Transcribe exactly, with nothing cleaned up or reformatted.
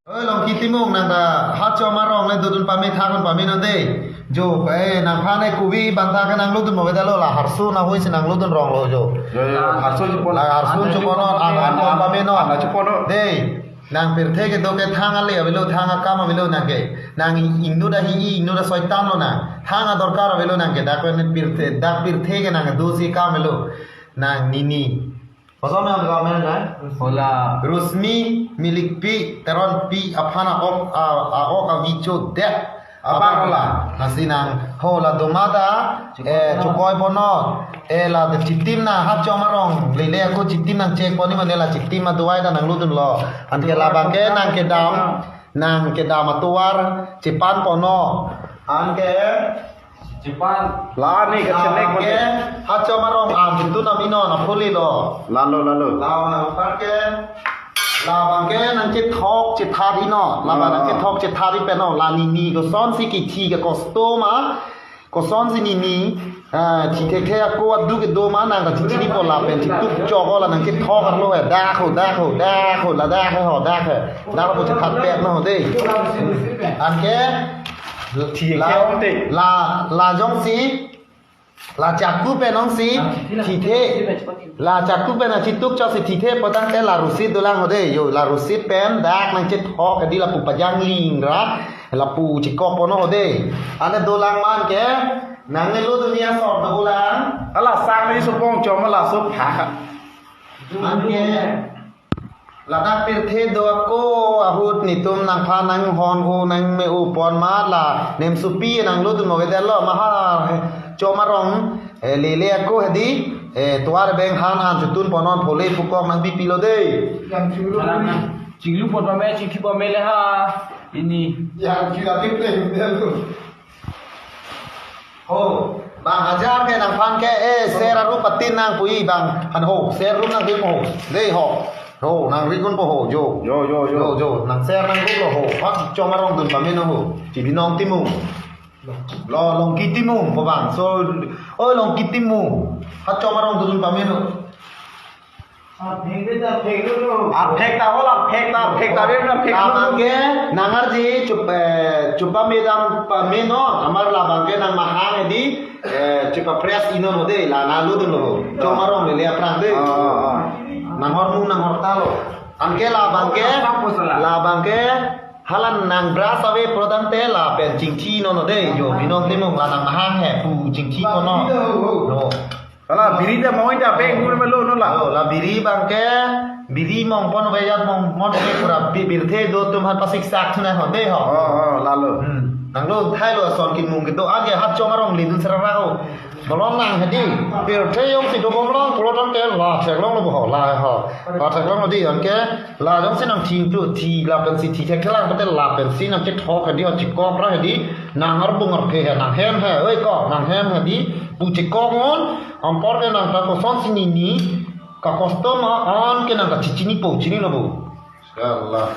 Oi, Longki Timung, nang ta Hachom arong le dodun pame thakdun pame non dei. Jo, eh, nangphan ne kuvi bangtha ke nanglodun mo, beda lo la harsu na hui si nanglodun rong lo jo. Jo, jo, harsu chepon. La harsu chepon non, an, an, an pame non. An chepon non. Dei, nang pirthe kedo ke thang ale avelo, thang akam avelo nang ke. Nang ingno da hi, ingno da soitan lo nang. Thang adorkar avelo nang ke. Dak pen pirthe, dak pirthe ke nang do si kam avelo. Nang nini. Koson nang kamen nang? Hola. Rusmi Milikpi Teronpi aphan a-ok, a, a-ok avi chodet. Abang hola. Lasi nang hola domada, eh, chokoi pono. Eh, la de chitim na Hachom arong lele ako chitim nang chek poni mane la chitim aduai ta nanglodun lo. Anke labang ke nang kedam, nang kedam atovar chepan pono. Anke Cepat. La ne ke chenek ke, mate. Hachom arong an chetun am inon apuli lo. Lalo, lalo. Labang ke, labang ke nang chethok chethat inon. Labang nang chethok chethat i peno. La nini kosonsi kithi ke kostom ma. Kosonsi nini. Ah, chithek thek ako adu kedo ma nang ta chichini po lapen chituk chok la nang chethok arlo he. Dak ho, dak ho, dak ho, la dak ho, dak ho. Dak ho chethat pet no dei. Anke Thi la, ke ong te. La, la jongsi, la chaku pen ongsi, thithe. La chaku pen nang chituk chok si thithe potang te la rusit dolang ho dei. Yo, la rusit pen dak nang chethok di lapu pajangling ra, lapu chekok pono ho dei. Ane dolang man ke, nang ne lo dunia sor dolang. Ala sang ni supong chom la sup ha. Anke. Ladak pirthe do ako ahut nitum nangphan nanghon ho nangme-o pon ma la nemsopi nanglodun mo kedelo ma Hachom arong, eh, lele ako hedi, eh, tovar beng han han chutun ponon phole pukok nang bipilo dei. Chinglu pon pame, chingki pame le ha ini. Yang kira tiple himdelo. Ho, bang hajar ke nangphan ke, eh, ser aru patin nang pui bang, han ho, ser aru nang dim ho, dei ho, ho, nang rikun po ho, jo. Jo, jo, jo. Jo, jo, nang ser nang rum lo ho, Hachom arong dun pame no ho, Chibinong Timung. Lo, Longki Timung, ko bang, so, oi, Longki Timung, Hachom arong dun pame no. Aphek ta, aphek ta, aphek ta, aphek ta, aphek ta, aphek ta. Labang ke, nang arje, chup, eh, chupa medam pame no, amar labang ke nang mahang di, eh, chupa press inon ho dei, la nanglodun lo. Hachom arong lele aphrang dei. Ah, ah, ah. Nang hormu, nang horta lo. Anke labang ke, labang ke, hala nang bra save prodang te lapen chingthi non ho dei, jo, Binong Timung la nang mahang he, pu chingthi kono. No. Hala biri ta mong ta peng gur melo no la. Oh, la biri bang ke, biri mong pon veyat mong mon ke pura bi-, birthe do tum han pasik sak thuna ho dei ho. Oh, oh, lalo. Hmm. Nanglo thai lo son kin mung kedo age Hachom arong lidun serara ho. Bolon nang hedi. Birthe jongsi dobom long, pulotang ke la theklong lo bo ho, la ho. La theklong lo di anke. La jongsi nang thing tu thi lapensi thi thek lang pate lapensi nang chethok hedi ho chekok ra hedi nang arbung arphe he nang hem he oi ko nang hem hedi pu chekok non ampor ke nang ta kosonsi nini ka kostom an ke nang ta chichini po chini lo bo. Inshallah.